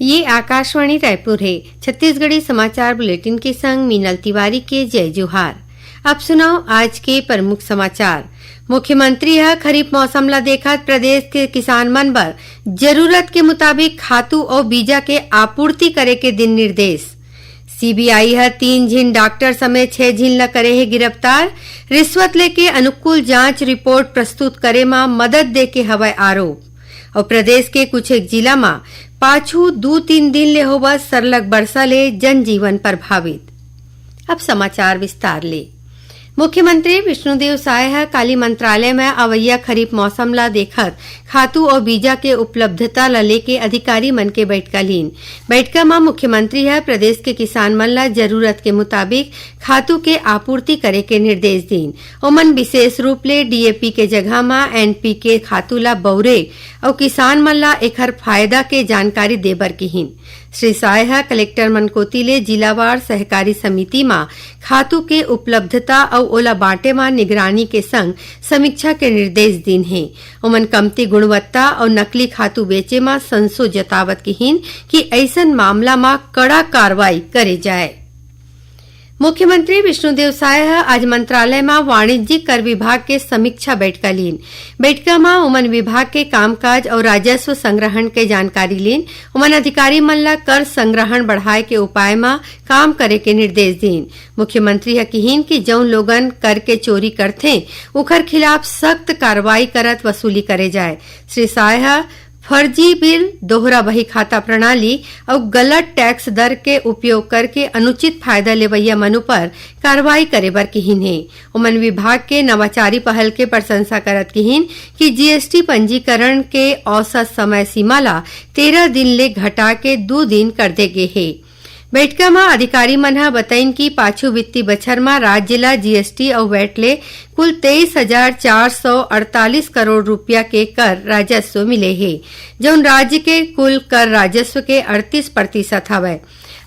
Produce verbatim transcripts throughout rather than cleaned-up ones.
ये आकाशवाणी रायपुर हे। छत्तीसगढ़ी समाचार बुलेटिन के संग मीनल तिवारी के जय जोहार। अब सुनव आज के प्रमुख समाचार। मुख्यमंत्री ह खरीफ मौसम ला देखत प्रदेश के किसान मन बर जरूरत के मुताबिक खातू अउ बीजा के आपूर्ति करे के दिन निर्देश। सीबीआई ह तीन झिन डॉक्टर समेत छह झिन ला करे हे गिरफ्तार। रिश्वत लेके अनुकूल जांच रिपोर्ट प्रस्तुत करे म मदद दे के हवय आरोप। अउ प्रदेश के कुछ एक जिला म पाछू दू तीन दिन ले होवत सरलग बरसा ले जनजीवन प्रभावित। अब समाचार विस्तार ले। मुख्यमंत्री विष्णुदेव साय ह काली मंत्रालय म अवइया खरीफ मौसम ला देखत खातू अउ बीजा के उपलब्धता ला लेके अधिकारी मन के बैठका लीन। बैठका म मुख्यमंत्री ह प्रदेश के किसान मन ला जरूरत के मुताबिक खातू के आपूर्ति करे के निर्देश दीन। ओमन विशेष रूप ले डीएपी के जगह म एनपीके खातू ला बउरे अउ किसान मन ला एखर फायदा के जानकारी दे बर किहीन। श्री साय ह कलेक्टर मन कोति ले जिलावार सहकारी समिति म खातू के उपलब्धता अउ ओला बांटे म निगरानी के संग समीक्षा के निर्देश दीन हे। ओमन कमती गुणवत्ता अउ नकली खातू बेचे म संसो जतावत किहीन कि अइसन मामला म कड़ा कार्रवाई करे जाय। मुख्यमंत्री विष्णुदेव साय ह आज मंत्रालय म वाणिज्यिक कर विभाग के समीक्षा बैठका लीन। बैठका म ओमन विभाग के कामकाज अउ राजस्व संग्रहण के जानकारी लीन। ओमन अधिकारी मन ल कर संग्रहण बढ़ाए के उपाय म काम करे के निर्देश दीन। मुख्यमंत्री ह किहीन कि जउन लोगन कर के चोरी करथें, उखर खिलाफ सख्त कार्रवाई करत वसूली करे जाय। श्री साय ह फर्जी बिल, दोहरा बही खाता प्रणाली अउ गलत टैक्स दर के उपयोग करके अनुचित फायदा लेवइया मन उपर कार्रवाई करे बर किहीन हे। ओमन विभाग के नवाचारी पहल के प्रशंसा करत किहीन कि जीएसटी पंजीकरण के औसत समय सीमा ला तेरह दिन ले घटा के दू दिन कर दे गे हे। बैठका म अधिकारी मन ह बतइन कि पाछू वित्तीय बछर म राज्य ल जीएसटी अउ वैट ले कुल तेईस हजार चार सौ अड़तालीस करोड़ रुपया के कर राजस्व मिले हे, जउन राज्य के कुल कर राजस्व के अड़तीस प्रतिशत हवय।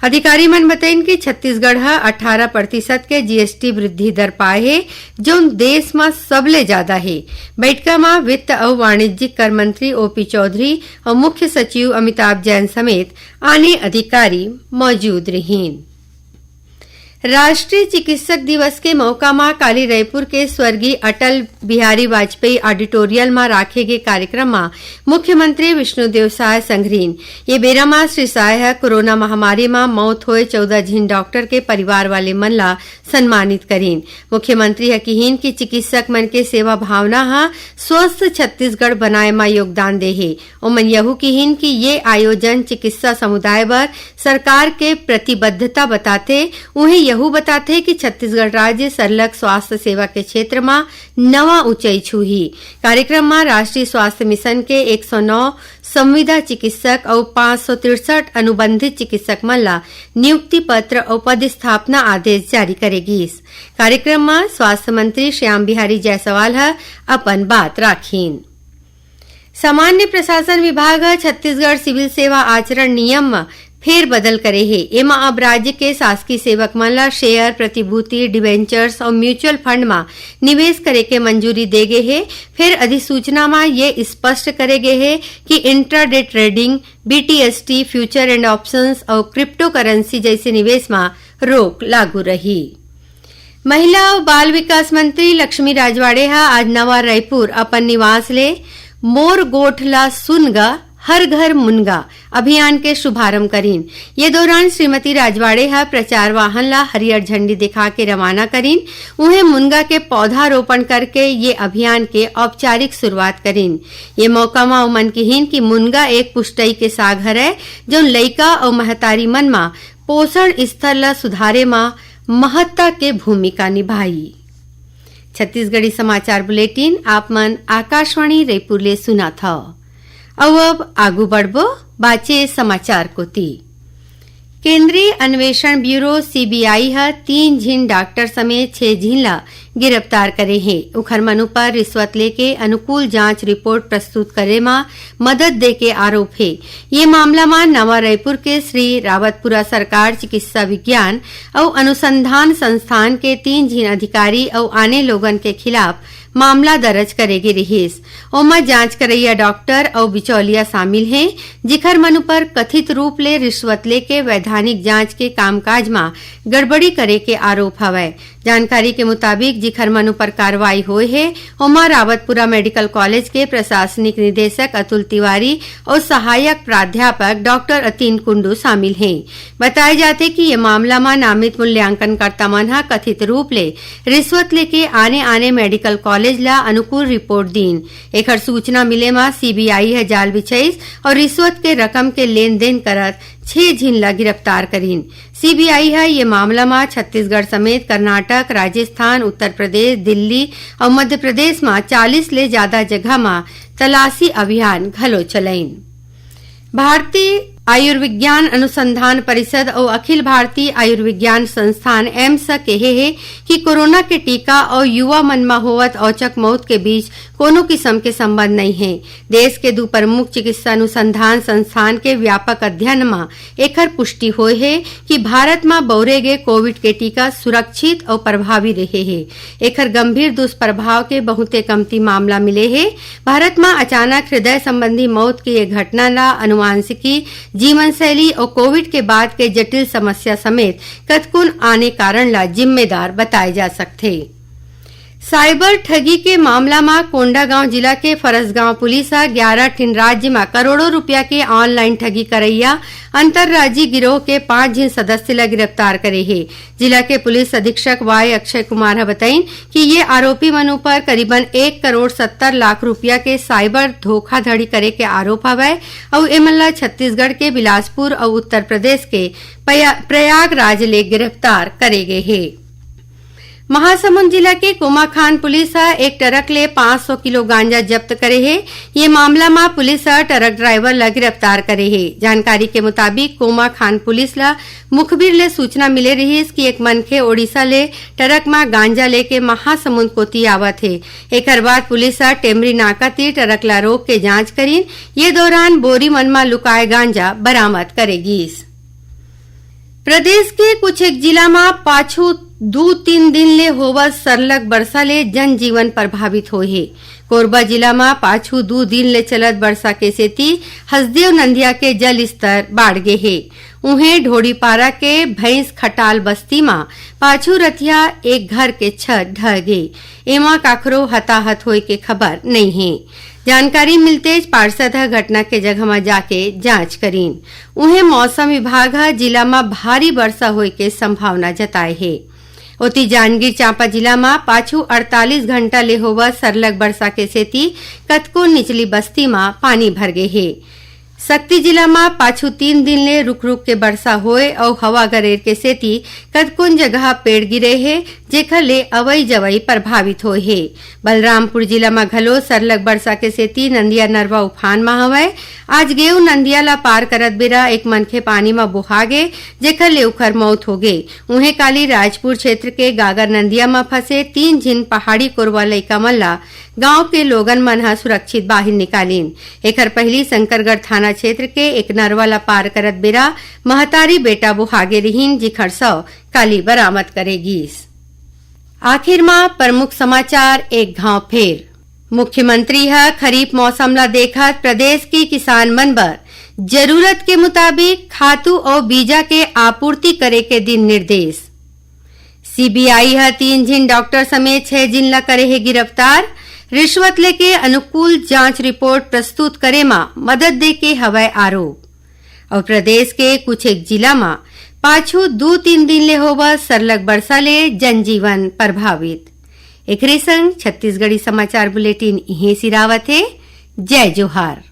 अधिकारी मन बतइन कि छत्तीसगढ़ ह अट्ठारह प्रतिशत के जीएसटी वृद्धि दर पाए हे, जउन देश म सबले जादा हे। बैठका म वित्त अउ वाणिज्यिक कर मंत्री ओपी चौधरी अउ मुख्य सचिव अमिताभ जैन समेत आने अधिकारी मौजूद रिहीन। राष्ट्रीय चिकित्सक दिवस के मौका म काली रईपुर के स्वर्गीय अटल बिहारी वाजपेयी ऑडिटोरियल म राखे गे कार्यक्रम म मुख्यमंत्री विष्णुदेव साय संघरीन। ये बेरा म श्री साय ह कोरोना महामारी म मौत होए चौदह झिन डॉक्टर के परिवार वाले मन ला सम्मानित करीन। मुख्यमंत्री ह किहीन कि चिकित्सक मन के सेवा भावना ह स्वस्थ छत्तीसगढ़ बनाए म योगदान दे हे। ओमन यहू किहीन कि ये आयोजन चिकित्सा समुदाय बर सरकार के प्रतिबद्धता बताथे। उहें यहू बताथे कि छत्तीसगढ़ राज्य सरलग स्वास्थ्य सेवा के क्षेत्र म नवा ऊंचाई छूही। कार्यक्रम म राष्ट्रीय स्वास्थ्य मिशन के एक सौ नौ संविदा चिकित्सक अउ पाँच सौ तिरसठ अनुबंधित चिकित्सक मन ला नियुक्ति पत्र अउ पदस्थापना आदेश जारी करे गीस। कार्यक्रम म स्वास्थ्य मंत्री श्याम बिहारी जायसवाल ह अपन बात राखिन। सामान्य प्रशासन विभाग ह छत्तीसगढ़ सिविल सेवा आचरण नियम म फेरबदल करे हे। एमा अब राज्य के शासकीय सेवक मन ला शेयर, प्रतिभूति, डिबेंचर्स अउ म्यूचुअल फंड म निवेश करे के मंजूरी दे गे हे। फेर अधिसूचना म ये स्पष्ट करे गे हे कि intraday trading, BTST, future and options अउ क्रिप्टो करेंसी जइसे निवेश म रोक लागू रही। महिला अउ बाल विकास मंत्री लक्ष्मी राजवाड़े ह आज नवा रायपुर अपन निवास ले मोर गोठ ला सुन गा, हर घर मुनगा अभियान के शुभारंभ करीन। ये दौरान श्रीमती राजवाड़े ह प्रचार वाहन ला हरियर झंडी दिखा के रवाना करीन। उहें मुनगा के पौधा रोपण करके ये अभियान के औपचारिक शुरुआत करीन। ये मौका म उमन किहीन कि मुनगा एक पुष्टई के साग हरय, जउन लइका अउ महतारी मन म पोषण स्तर ल सुधारे म महत्ता के भूमिका निभाही। छत्तीसगढ़ी समाचार बुलेटिन आप मन आकाशवाणी रईपुर ले सुनत हव। अउ अब आगू बढ़बो बाचे समाचार कोति। केंद्रीय अन्वेषण ब्यूरो, सीबीआई, ह तीन झिन डॉक्टर समेत छह झिन ला गिरफ्तार करे हे। उखर मन ऊपर रिश्वत लेके अनुकूल जांच रिपोर्ट प्रस्तुत करे म मदद दे के आरोप हे। ये मामला म नवा रायपुर के श्री रावतपुरा सरकार चिकित्सा विज्ञान अउ अनुसंधान संस्थान के तीन झिन अधिकारी अउ आने लोगन के खिलाफ मामला दर्ज करे गे रिहिस। ओमा जांच करइया डॉक्टर अउ बिचौलिया शामिल हे, जिखर मन ऊपर कथित रूप ले रिश्वत लेके वैधानिक जांच के कामकाज म गड़बड़ी करे के आरोप हवय। जानकारी के मुताबिक, जिखर मन ऊपर कार्रवाई होए हे, ओमा रावतपुरा मेडिकल कॉलेज के प्रशासनिक निदेशक अतुल तिवारी अउ सहायक प्राध्यापक डॉक्टर अतीन कुंडू शामिल हे। बताए जाथे कि ये मामला म नामित मूल्यांकनकर्ता मन ह कथित रूप ले रिश्वत लेके आने-आने मेडिकल कॉलेज ला अनुकूल रिपोर्ट दीन। एखर सूचना मिले म सीबीआई ह जाल बिछाइस अउ रिश्वत के रकम के लेन-देन करत छह झिन ला गिरफ्तार करीन। सीबीआई ह ये मामला म छत्तीसगढ़ समेत कर्नाटक, राजस्थान, उत्तर प्रदेश, दिल्ली अउ मध्य प्रदेश म चालीस ले जादा जगह म तलाशी अभियान घलो चलाइन। भारतीय आयुर्विज्ञान अनुसंधान परिषद अउ अखिल भारतीय आयुर्विज्ञान संस्थान, एम्स, ह केहे हे कि कोरोना के टीका अउ युवा मन म होवत औचक मौत के बीच कोनो किसम के संबंध नइ हे। देश के दू प्रमुख चिकित्सा अनुसंधान संस्थान के व्यापक अध्ययन म एखर पुष्टि होए हे कि भारत म बउरे गे कोविड के टीका सुरक्षित अउ प्रभावी रहे हे। एखर गंभीर दुष्प्रभाव के बहुते कमती मामला मिले हे। भारत म अचानक हृदय संबंधी मौत के ये घटना ला अनुवांशिकी, जीवनशैली अउ कोविड के बाद के जटिल समस्या समेत कतकोन आने कारण ला जिम्मेदार बताए जा सकथे। साइबर ठगी के मामला म कोंडागांव जिला के फरसगांव पुलिस ह ग्यारह ठिन राज्य म करोड़ों रुपया के ऑनलाइन ठगी करइया अंतर्राज्यीय गिरोह के पांच झिन सदस्य ल गिरफ्तार करे हे। जिला के पुलिस अधीक्षक वाई अक्षय कुमार ह बताइन कि ये आरोपी मन ऊपर करीबन एक करोड़ सत्तर लाख रुपया के साइबर धोखाधड़ी करे के आरोप हवय अउ एमन ल छत्तीसगढ़ के बिलासपुर अउ उत्तर प्रदेश के पया-, प्रयागराज ले गिरफ्तार करे गे हे। महासमुंद जिला के कोमाखान पुलिस ह एक ट्रक ले पाँच सौ किलो गांजा जब्त करे हे। ये मामला म पुलिस ह ट्रक ड्राइवर ल गिरफ्तार करे हे। जानकारी के मुताबिक, कोमाखान पुलिस ल मुखबिर ले सूचना मिले रिहिस कि एक मनखे ओडिशा ले ट्रक म गांजा लेके महासमुंद कोति आवत हे। एखर बाद पुलिस ह टेमरी नाका तीर ट्रक ल रोक के जांच करीन। ये दौरान बोरी मन म लुकाए गांजा बरामद करे गीस। प्रदेश के कुछ एक जिला म पाछू दू तीन दिन ले होवत सरलग बरसा ले जनजीवन प्रभावित होए हे। कोरबा जिला म पाछू दू दिन ले चलत बरसा के सेती हसदेव नंदिया के जल स्तर बाढ़ गे हे। उहें, ढोड़ीपारा के भैंस खटाल बस्ती म पाछू रतिहा एक घर के छत ढह गे। एमा काखरो हताहत होए के खबर नइ हे। जानकारी मिलतेच पार्षद ह घटना के जगह म जाके जांच करीन। उहें, मौसम विभाग ह जिला म भारी बरसा होए के संभावना जताए हे। ओती, जांजगीर चांपा जिला म पाछू अड़तालीस घंटा ले होवत सरलग बरसा के सेती कतको निचली बस्ती म पानी भर गे हे। सक्ती जिला म पाछू तीन दिन ले रुक-रुक के बरसा होए अउ हवा गरेर के सेती कतकोन जगह पेड़ गिरे हे, जेखर ले अवई-जवई प्रभावित होए हे। बलरामपुर जिला म घलो सरलग बरसा के सेती नंदिया नरवा उफान म हवय। आज गेऊ नंदिया ल पार करत बेरा एक मनखे पानी म बोहा गे, जेखर ले उखर मौत हो गे। उहें, काली राजपुर क्षेत्र के गागर नंदिया म फंसे तीन झिन पहाड़ी कोरवा लइका मन ल गांव के लोगन मन ह सुरक्षित बाहिर निकालिन। एखर पहिली शंकरगढ़ थाना क्षेत्र के एक नरवा ल पार करत बेरा महतारी बेटा बोहागे रिहिन, जिखर शव काली बरामद करे गीस। आखिर म प्रमुख समाचार एक घांव फेर। मुख्यमंत्री ह खरीफ मौसम ल देखत प्रदेश के किसान मन बर जरूरत के मुताबिक खातू अउ बीजा के आपूर्ति करे के दिन निर्देश। सीबीआई ह तीन झिन डॉक्टर समेत छह झिन ला करे हे गिरफ्तार। रिश्वत लेके अनुकूल जांच रिपोर्ट प्रस्तुत करे म मदद दे के हवय आरोप। अउ प्रदेश के कुछ एक जिला म पाछू दू तीन दिन ले होवत सरलग बरसा ले जनजीवन प्रभावित। एकरे संग छत्तीसगढ़ी समाचार बुलेटिन इहें सिरावत हे। जय जोहार।